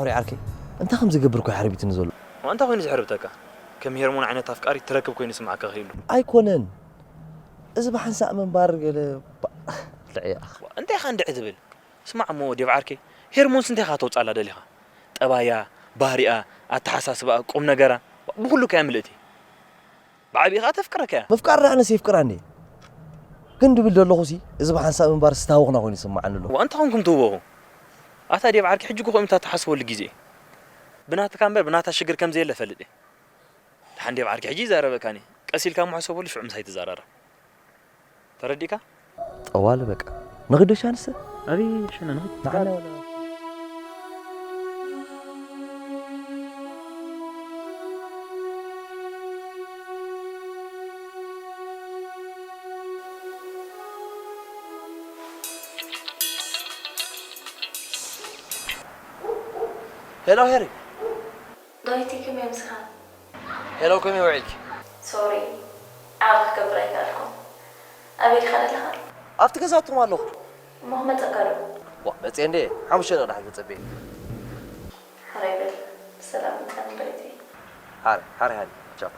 ሪ ዓርከይ፣ እንታይ ከም ዝገብር እኮ ሓርቢትኒ ዘሎ። ዋንታ ኮይኑ ዝሕርብተካ፣ ከም ሄርሞን ዓይነት ኣፍቃሪ ትረክብ ኮይኑ ይስምዓካ ከይሉ። ኣይኮነን፣ እዚ ብሓንሳእ ምንባር ገለ ባ- ልዕያ። እንታይ ኢኻ እንድዒ ትብል? ስማዕ እሞ ዴቭ ዓርከይ፣ ሄርሞንስ እንታይ ኢኻ ተውጻላ ደሊኻ? ጠባያ፣ ባህሪኣ፣ ኣተሓሳስባኣ፣ ቁም ነገራ፣ ብኹሉ ከያ ምልእቲ። ብዓቢኻ ተፍቅረካ እያ። ምፍቃር ኣነስ የፍቅራኒ። ግን ድብል ደለኹ ሲ፣ እዚ ብሓንሳብ ምንባር ስታወኽና ኮይኑ ይስምዓኒ ኣሎ። ዋንታ ኾንኩም ትህወኹ። ኣታ ዴቭ ዓርኪ ሕጂ እኮ ከምታ ትሓስበሉ ግዜ። ብናትካ እምበር ብናታ ሽግር ከም ዘየለ ፈልጥ እየ። ደሓን ዴቭ ዓርኪ ሕጂ ይዛረበካኒ። ቀስ ኢልካ ምሕሰበሉ ሽዑ ምሳይ ትዘራረብ። ተረዲእካ? ጠዋሊ በቃ። ንኽዶ ሻንሰ? ኣበይ ሸነ ንኽድ? ንዓና ወላ ሄሎ ሄሪ። ዳዊት ከመይ ምሳኻ? ሄሎ ከመይ ውዒልኪ? ሶሪ፣ ዓቕሊ ክገብር ኣይከኣልኩን። ኣበይ ዲኻ ዘለኻ? ኣብቲ ገዛውትኹም ኣለኹ። እሞ ክመጸካ ዶ? ዋ፣ መጽየ እንዴ? ሓሙሽተ ደቂቕ ደሓን ተጸበየ። ሕራይ በል። ብሰላም ምጻና ዳዊት። ሓራይ፣ ሓራይ፣ ሓራይ። ቻው።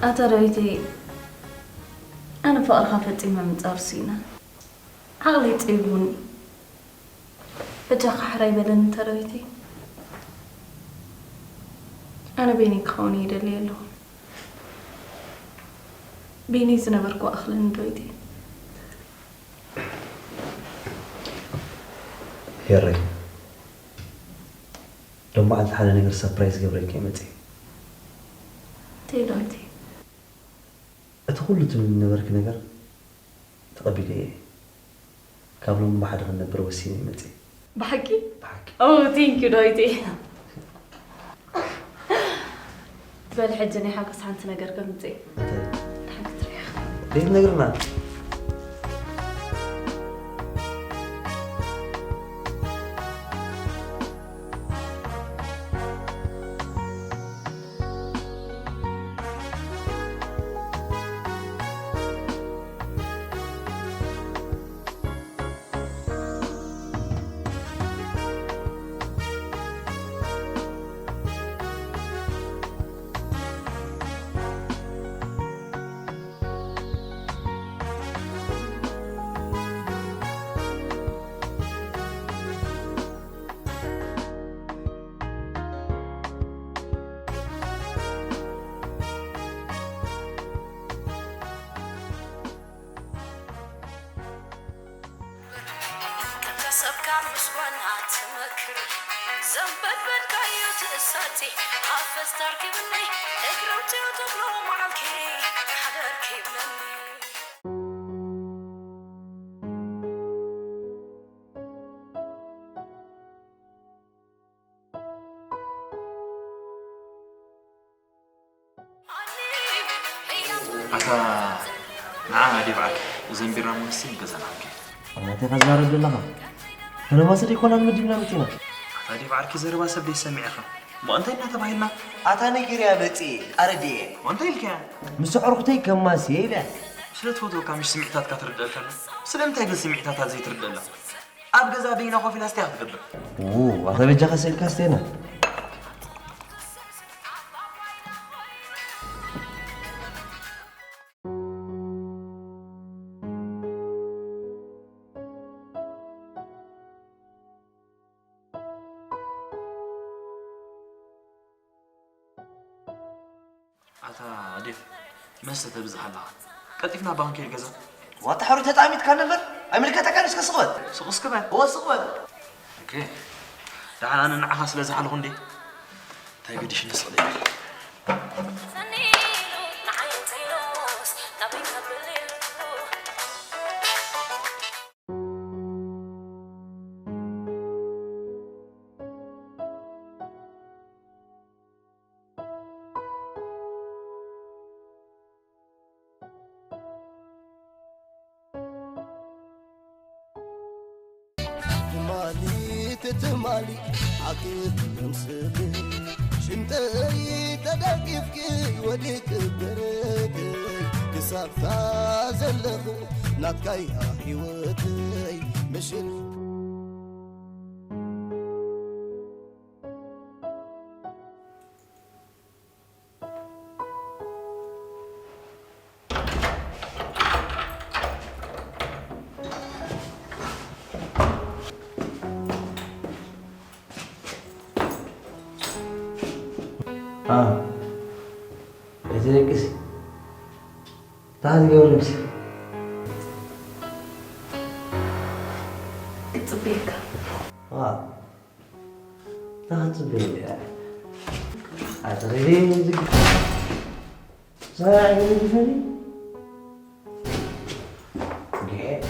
ኣታ ዳዊተይ፣ ኣነ ፍቕርኻ ፈጺመ ምንጻር ስኢነ። ዓቕለይ ጸቢቡኒ። በጃኻ ሕራይ በለኒ ተረዊተይ። ኣነ ቤኒ ክኸውን እየ ደልየ ኣለኹ። ቤኒ ዝነበርኩ ኣኽለኒ ዶ ይተ? ሄረይ፣ ሎም መዓልቲ ሓደ ነገር ሰርፕራይዝ ገብረልካ ይመጽእ። እንታይ ዶ ይተ? እቲ ኩሉ ትብልኒ ነበርኪ ነገር ተቐቢለዮ እየ። ካብ ሎሚ ብሓደ ክንነብር ወሲነ እየ መጺአ። ብሓቂ? ብሓቂ። ኦ፣ ቴንክ ዩ ዳዊተይ። በል ሕጂ ናይ ሓጎስ ሓንቲ ነገር ከምጽእ። እንታይ? ድሓን ክትሪኦ ኢኻ። ዘይትነግርና? ከሰብካ ምስ ጓና ትመክር ዘንበድበድካዮ ትእሰርቲ ሓፈስ ተርኪብኒ እግሪ ኣውፅኡ ትብሎ መዓልኪ ሓደርኪ ይብለኒ። ኣታ ንዓ ዴቭ ዓርከይ፣ እዘን ቢራ እሞ ንስቲ ንገዛ ንዓርከይ። ኣታ እንታይ ኢኻ ዝዛረብ ዘለኻ? ከነማሰ ደይኮናን መዲብና መጺና። ኣታ ዴቭ ዓርከይ፣ ዘረባ ሰብ ደይሰምዕ ኢኻ። እሞ እንታይ ኢና ተባሂልና? ኣታ ነጊረያ መጺኤ፣ ኣረዲኤ። እሞ እንታይ ኢልካያ? ምስ ኣዕሩኽተይ ከማስየ ኢለያ። ስለ ትፈትወካ ምሽ ስምዒታትካ ትርድኣልካ ኣላ። ስለምንታይ ግን ስምዒታታ ዘይትርድኣላ? ኣብ ገዛ በይና ኮፍ ኢላ ስታይ ክትገብር? ው፣ ኣታ በጃኻ ስኢልካ ስተየና። ኣታ ዴፍ፣ መስተ ተብዝሕ ኣለኻ። ቀልጢፍና ባንክ ከይድ ገዛ። ዋታ ሕሩይ ተጣሚትካ ነበር። ኣይምልከተካን እስከ ስቕ በል። ስቕ እስከ በል። እወ ስቕ በል። ኦኬ። ደሓን ኣነ ንዓኻ ስለ ዝሓልኹ እንዴ? እንታይ ገዲሽኒ ስቕ ኢለ። ትማሊ ትትማሊ ዓቂ ክምስል ሽንጠይ ተደጊፍኪ ወዲቂ ደረተይ ክሳብታ ዘለኹ ናትካያ ህይወተይ ምሽት ኣዎ። ኣይተደቅሲ። እንታይ ትገብሪ ምስ? ክጽበየካ። ኣዎ። እንታይ ክትጽበይ? ኣትረዲ ዝግ-፣ ሰራይ ዝግፈኒ? ጌ-፣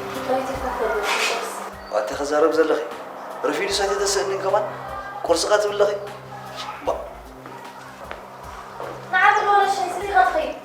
እንታይ ትፈትዎ ቁርሲ? ዋቲ ክዛረብ ዘለኺ? ርፊዱ ሰትየ ተስእኒን ከማን ቁርሲ ቃ ትብለኺ? ባ- ንዓ ትብሎ ለሽን ስሊኻ ትኸይድ።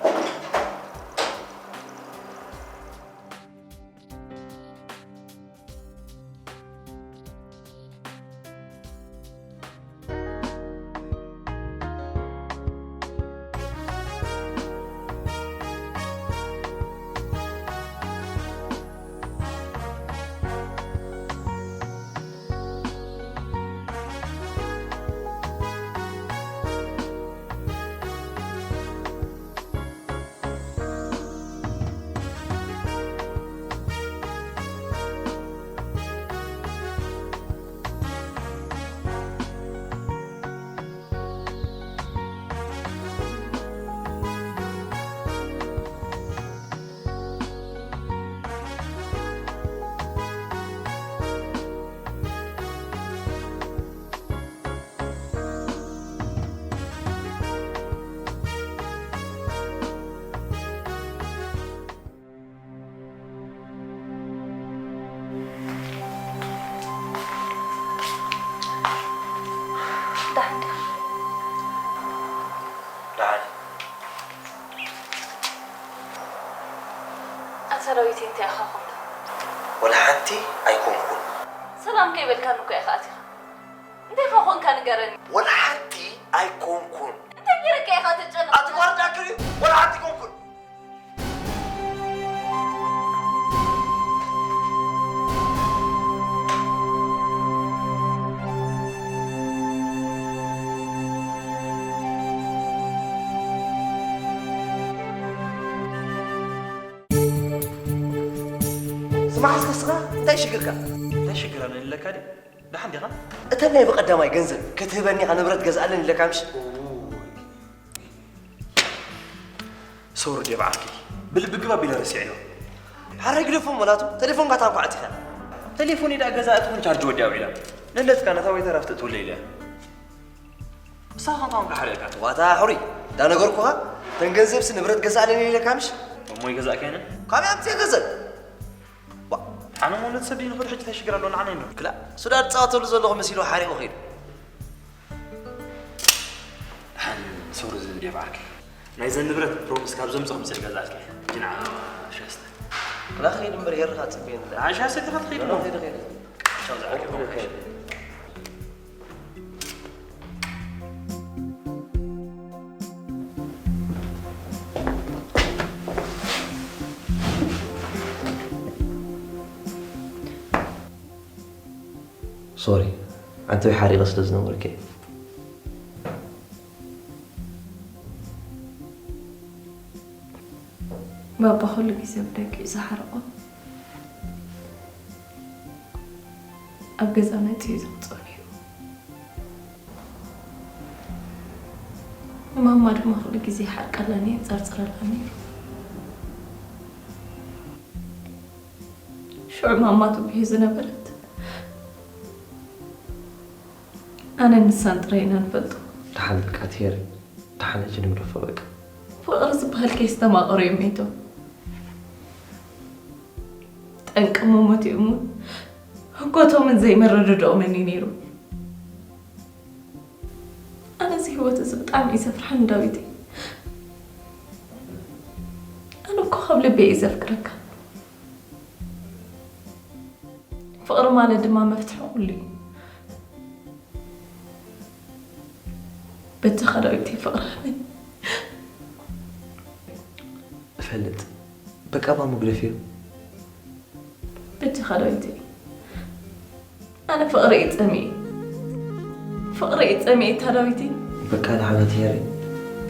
ሰራዊት እንታይ ኢኻ ኮንካ? ወላ ሓንቲ ኣይኮንኩን። ሰላም ከይበልካኒ እኮ ኢኻ ኣቲኻ። እንታይ ኢኻ ኮንካ ንገረኒ። ወላ ሓንቲ ኣይኮንኩን። እንታይ ገይረካ ኢኻ ተጨነቕ? ኣቲ ጓርዳክሪ ወላ ሓንቲ ኣይኮንኩን። ስማዕ እስከ ስኻ እንታይ ሽግርካ? እንታይ ሽግር ኣለኒ ኢለካ ድየ? ደሓን ዲኻ? እተን ናይ ብቐዳማይ ገንዘብ ክትህበኒ ኢኻ ንብረት ገዝኣለን ኢለካ ምሽ? ሶሪ ዴቭ ዓርኪ፣ ብልቢ ግብ ኣቢለ ረሲዐዮ። ሓራይ ግደፎ መላቱ፣ ተሌፎንካ ታንኳ ዓጺኻ። ተሌፎነይ ደኣ ገዛ እትኹን ቻርጅ ወዲያ ውዒላ። ነለትካ ነታ ወይተር ኣብቲ እትውለ ኢለ። ንስኻ ኸ እንታይ ሓሪቕካ? ዋታ ሕሩይ፣ እንዳነገርኩኻ፣ እተን ገንዘብሲ ንብረት ገዛእለን ኢለካ ምሽ? እሞ ይገዛእካየን? ካበይ ኣምፅኤ ገንዘብ? ዋ፣ ኣነ ማለት ሰብ ድዩ ንኽእል ሕጂ እንታይ ሽግር ኣለዎ ንዓና ኢሉ? ክላ፣ ሱዳን ዝፃወተሉ ዘለኹ መሲሉ ሓሪቑ ኸይዱ። ደሓን ሶሪ ዝብል ዴቭ ዓርከይ። ናይዘን ንብረት ፕሮሚስ ካብ ዘምፅእ ክምፅእ ገዛእልካ እየ። ሕጂ ንዓ ሻስተ። ክላ ኸይድ እምበር ሄርኻ ፅበየኒ። ንዓ ሻስተ ኢኻ ትኸይድ እሞ። ኸይድ፣ ኸይድ። ቻው ዝዓርከይ፣ ኸይድ። ሶሪ፣ ዓንተወይ ሓሪቐ ስለ ዝነበርኩ እየ። ባባ ኩሉ ግዜ ብደጊ እዩ ዝሓርቖ። ኣብ ገዛ መጺኡ እዩ ዝቕጽኦ ነይሩ። ማማ ድማ ኩሉ ግዜ ይሓርቀላ ነይሩ፣ ይጸርጽረላ ነይሩ። ሽዑ ማማ ትጉሂ ዝነበረት ኣነ ንሳን ጥራይ ኢና ንፈልጦ። ደሓን በቃ ትሄሪ፣ ደሓን ሕጂ ንግደፎ በቃ። ፍቕሪ ዝበሃል ከየስተማቐሮ እዮም ሞይቶም። ጠንቂ መሞቲኦም እውን ህኮቶምን ዘይመረድድኦምን እዩ ነይሩ። ኣነ እዚ ህይወት እዚ ብጣዕሚ እዩ ዘፍርሓኒ ዳዊተይ። ኣነ እኮ ካብ ልበይ እዩ ዘፍቅረካ። ፍቕሪ ማለት ድማ መፍትሒ ኩሉ እዩ። በጃኻ ዳዊተይ ፍቕሪ ሃበኒ። እፈልጥ። በቃ እባ መጉደፊ እዩ። በጃኻ ዳዊተይ። ኣነ ፍቕሪ እዩ ጸሚኤ። ፍቕሪ እዩ ጸሚኤ እታ ዳዊተይ። በቃ ደሓን ኣትያሪ።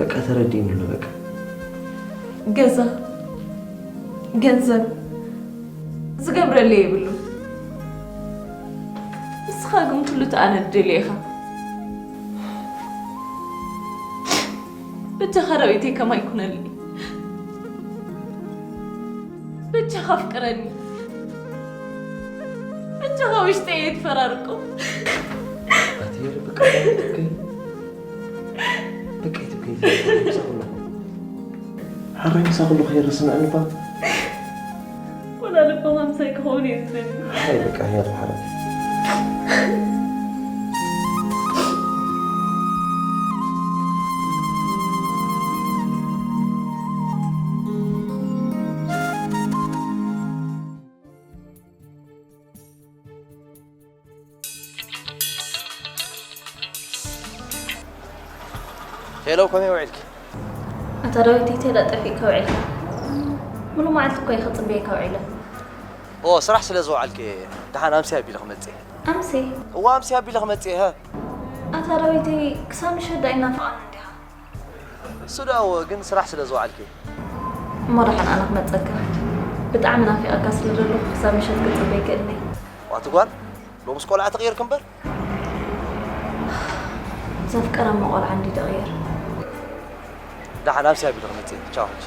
በቃ ተረዲእኒ ኣሎ በቃ። ገዛ፣ ገንዘብ ዝገብረለይ የብሉን። ንስኻ ግን ኩሉ እቲ ኣነ እደልዮ ኢኻ። በጃኻ ዳዊተይ ከማይ ኩነለይ። በጃኻ ኣፍቅረኒ። በጃኻ ውሽጠይ ኣይትፈራርቆ። ኣቲ የረ በቃ ኣይትብከይ። በቃ ኣይትብከይ። ምሳኹ ኣለኹ። ሓራይ ምሳኹ ኣለኹ የረ ስምዕኒ እባ። ወላ ልብኻ ምሳይ ክኸውን እየ ዝደሊ። ሓራይ በቃ የረ ሓራይ። ሄሎ፣ ከመይ ውዒልኪ? ኣታ ዳዊት፣ ቴላ ጠፊእካ ውዒልካ? ሙሉ መዓልቲ እኮ እየ ክጽበየካ ውዒለ። ኦ፣ ስራሕ ስለ ዝወዓልኪ እየ። ደሓን ኣምሲ ኣቢለ ክመጽእ እየ። ኣምሲ? እዋ፣ ኣምሲ ኣቢለ ክመጽእ እየ፣ ሀ። ኣታ ዳዊተይ፣ ክሳብ ምሸት ዳኣ ይናፍቐኒ እንዲኻ። እሱ ደኣ እወ፣ ግን ስራሕ ስለ ዝወዓልኪ። እሞ ደሓን ኣነ ክመጸካ። ብጣዕሚ ናፊቐካ ስለ ዘለኹ ክሳብ ምሸት ክጽበ ኣይክእልን እየ። ዋቲ ጓል፣ ሎምስ ቆልዓ ተቐይርኪ እምበር። ዘፍቀረ እሞ ቆልዓ እንዲ ተቐየር። ደሓን ኣብ ሲያቢ ክመጽእ። ቻው ሕጂ።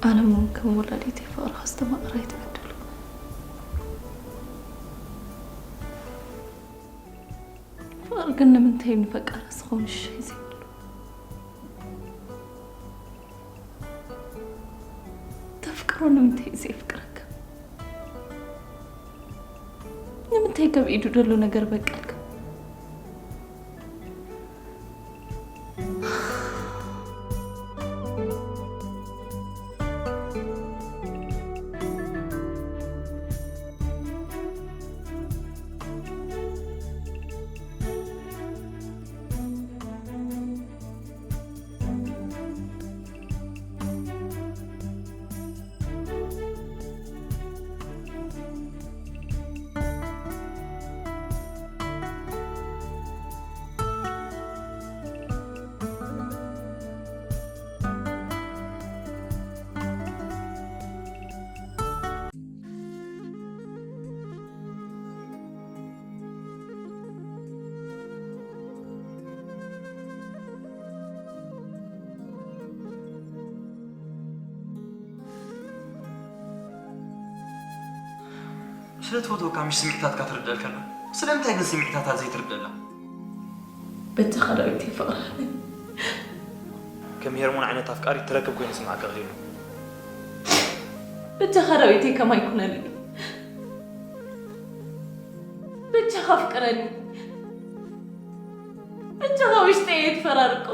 ኣነ እውን ከም ወላዲተይ ፍቕርኻ ዝተማቕረ ኣይትዕድሎ። ፍቕሪ ግን ንምንታይ እዩ ንፈቃሪ ዝኸውን ሽሻይ ዘይብሉ? ተፍቅሮ ንምንታይ እዩ ዘየፍቅረካ? ንምንታይ ካብ ኢዱ ዘሎ ነገር በቀልካ? ስለ ትፈትወካ ምሽ ስምዒታትካ ትርደኣልካ ኣላ። ስለምንታይ ግን ስምዒታታ ዘይትርደኣላ? በጃኻ ዳዊተይ ፍቕሪ ሃበኒ። ከም ሄርሞን ዓይነት ኣፍቃሪ ትረክብ ኮይኑ ስምዓካ ክሪሙ። በጃኻ ዳዊተይ ከማይ ኩነኒ። በጃኻ ኣፍቅረኒ። በጃኻ ውሽጠይ እየ ትፈራርቆ።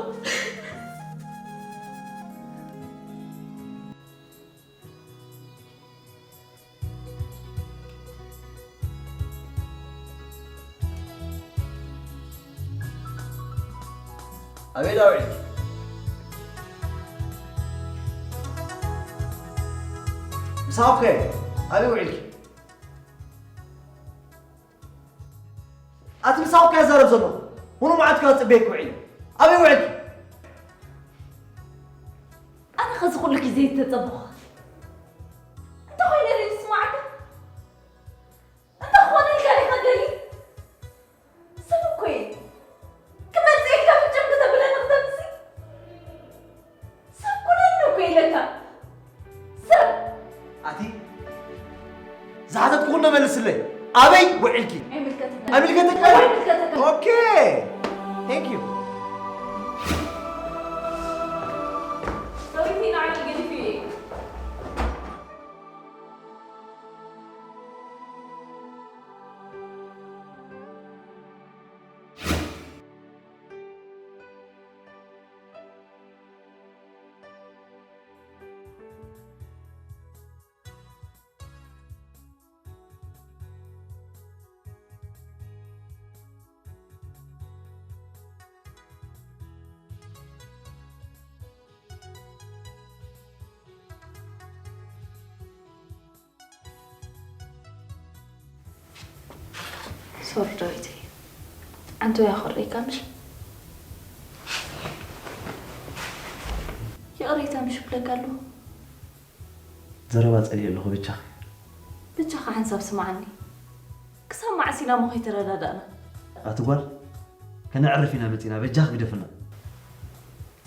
ኣበይ ዳዊት? ምሳኹ ከ ኣበይ ውዒልኪ? ኣቲ ምሳኹ ከ ይዛረብ ዘሎ? ሙሉ መዓልቲ ካብ ዝጽበየኪ ውዒለ። ኣበይ ውዒልኪ? ኣነ ኸዚ ኩሉ ግዜ ዝተጸበኹ። እንታይ ኮይነ ድዩ ዝስማዓካ? እንታይ ክኾነልካ ዲኻ ደሊ? ሰብ እኮ እየ። ክመጽእ ኢልካ ፍጭም ክተብለኒ ክተምሲ? ሰብ ኩነኒ እኮ ኢለካ። ሰብ! ኣቲ ዝሓተትኩ ኩሉ መልስለይ። ኣበይ ውዒልኪ? ኣይምልከተካን። ኣይምልከተካን? ኣይምልከተካን። ኦኬ። Thank you። ዳዊተይ ንዓይ ገዲፉ እየ። ሶሪ ዳዊተይ፣ ዓንቶ ያኾረይካ ምሽ? ይቕሬታ ምሽ ብለካ ኣለኹ። ዘረባ ጸሊኤ ኣለኹ፣ በጃኺ። በጃኻ ሓንሳብ ስምዓኒ። ክሳብ መዓስ ኢና እሞ ከይተረዳዳእና? ኣቲ ጓል፣ ከነዕርፍ ኢና መጺና፣ በጃኺ ግደፍና።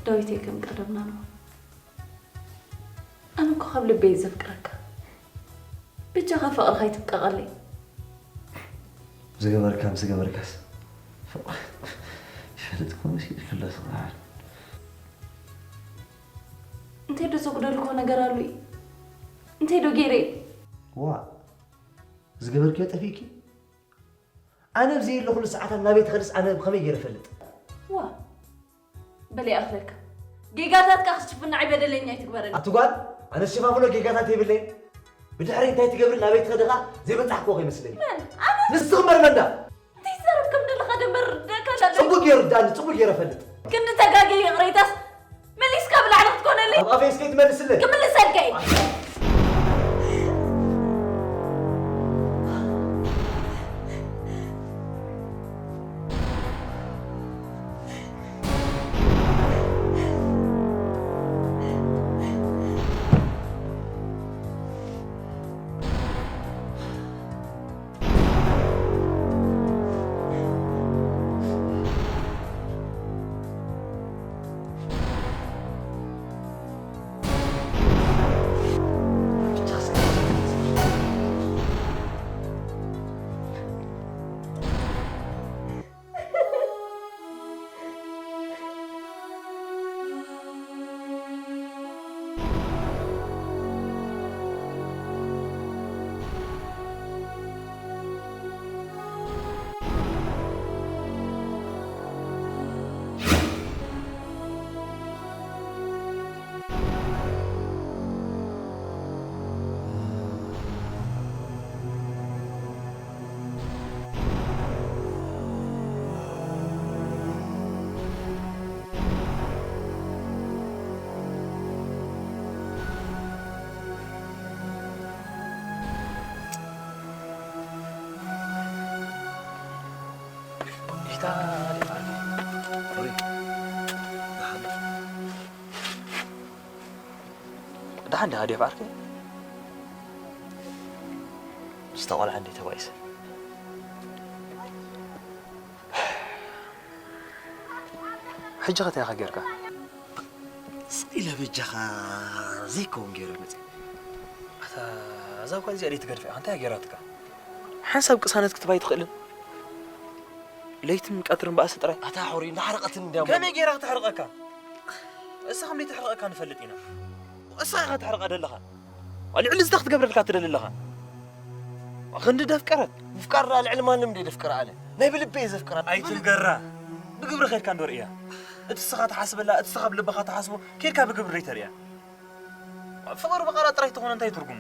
ዳዊተይ፣ ከም ቀደምና ንኹን። ኣነ እኮ ካብ ልበይ እየ ዘፍቅረካ። በጃኻ ፍቕርኻ ኣይትብቀቐለይ። ዝገበርካ ምስ ገበርካስ ፍቕሪ ይፈልጥ እኮ መሲሉ ፍለስ። እንታይ ዶ ዘጉደልኩዎ ነገር ኣሎ እዩ? እንታይ ዶ ገይረ? ዋ፣ ዝገበርክዮ ጠፊእኪ? ኣነ ኣብ ዘየለኹሉ ሰዓታት ናበይ ትኸድስ ኣነ ብኸመይ ገይረ እፈልጥ? ዋ፣ በል ይኣኽለካ። ጌጋታትካ ክትሽፍን ንዓይ በደለኛ ኣይትግበረኒ። ኣቲ ጓል፣ ኣነ ዝሸፋፍኖ ጌጋታት የብለይን። ብድሕሪ እንታይ ትገብሪ ናበይ ትኸዲ ኸኣ ዘይበጻሕክዎ ከይመስለኒ። መን? ኣነ? ንስኺ እምበር መን ደኣ? እንታይ ትዛረብ ከም ዘለኻ ደንበር ርዳእካ ኣሎ። ጽቡቅ ገይሩ ርዳእኒ፣ ጽቡቅ ገይረ እፈልጥ። ክንዲ ተጋግየ ይቕሬታስ መሊስካ ብላዕሊ ክትኮነለይ? ኣብ ኣፈይ እስከ ትመልስለይ? ክምልሰልካ እየ። ደሓን ዲኻ ዴቭ ዓርከይ? ምስታ ቆልዓ እንዴ ተባኢሰ። ሕጂ ኸ እንታይ ኢኻ ጌርካ? ስቕ ኢለ በጃኻ ዘይከውን ገይረ መፅእ። ኣታ እዛ ጓል እዚኣ ደይትገድፋ ኢኻ፣ እንታይ እያ ገይራትካ? ሓንሳብ ቅሳነት ክትህባ ኣይትኽእልን? ለይትን ቀትርን በኣሲ ጥራይ። ኣታ ሕሩይ እንዳሕረቐትኒ እንድያ እሞ። ከመይ ገይራ ክተሕርቐካ? እሳ ከም ዘይተሕርቐካ ንፈልጥ ኢና። እሳ ኢኻ ተሕርቓ ደለኻ። ልዕሊ እዚ እንታይ ክትገብረልካ ትደሊ ኣለኻ? ክንዲ ደፍቀረት። ምፍቃር ደኣ ልዕሊ ማንም እንደ ደፍቅራ ኣነ። ናይ ብልበ እየ ዘፍቅራ። ኣይትንገራ። ብግብሪ ኸድካ እንዶ ርእያ። እቲ ንስኻ ትሓስበላ፣ እቲ ንስኻ ብልብኻ ትሓስቦ፣ ኬድካ ብግብሪ ደይተርእያ። ፍቕሪ ብቓላት ጥራይ ተኾነ እንታይ ትርጉም?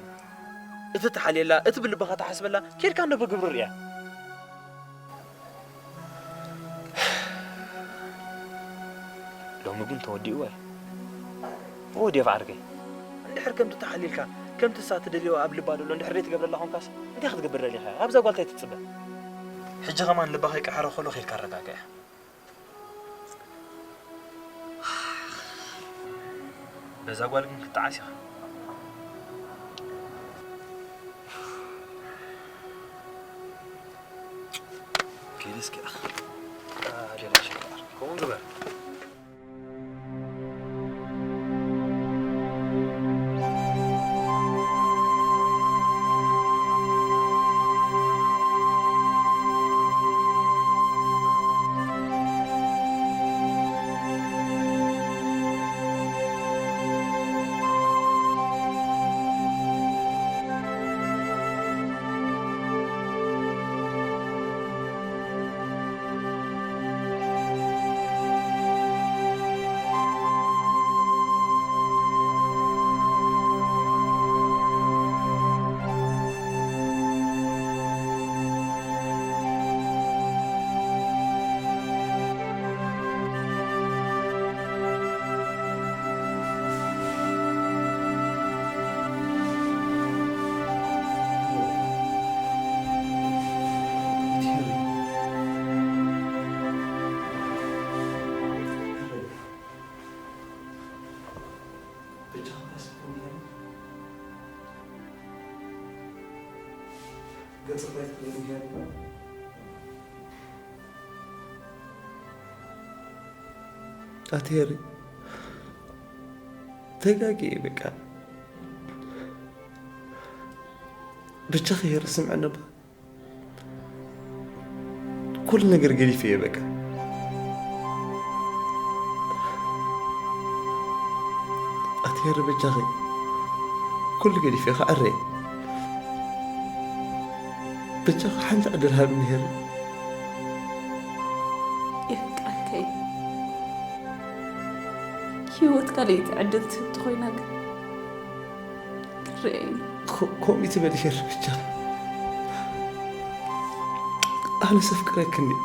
እቲ ትሓልየላ፣ እቲ ብልብኻ ትሓስበላ፣ ኬድካ እንዶ ብግብሪ ርእያ። ሎሚ ግን ተወዲእዋ እዩ። እዎ ዴቭ ዓርከይ፣ እንድሕር ከምቲ ተሓሊልካ፣ ከምቲ ንሳ ትደልዮ ኣብ ልባ ዘሎ እንድሕር ዘይትገብረላ ኾንካስ፣ እንታይ ክትገብር ደሊኻ? ካብዛ ጓል እንታይ ትጽበ? ሕጂ ኸማን ልባ ከይቀሓረ ከሎ ኬድካ ኣረጋግዐ። በዛ ጓል ግን ክትጠዓስ ኢኻ። ኬድስ ክኣ። ኣደራ ሸቃር። ከምኡ ግበር። ኣቲ ሄሪ፣ ተጋግየ በቃ። ብቻ ኸይር ስምዐኒ እባ። ኩሉ ነገር ገዲፈ እየ በቃ። ኣቲ ሄሪ በጃኺ ኩሉ ገዲፈ እየ ክዕረ እየ። በጃኺ ሓንቲ ዕድል ሃብኒ ሄሪ። የፍቃርከይ፣ ህይወትካ ለይቲ ዕድል ትህብ ተኾይና ግን ክርኤ እዩ። ኮ-፣ ከምኡ ትበል ሄሪ በጃኺ። ኣነስ ኣፍቅረኪ እንድየ።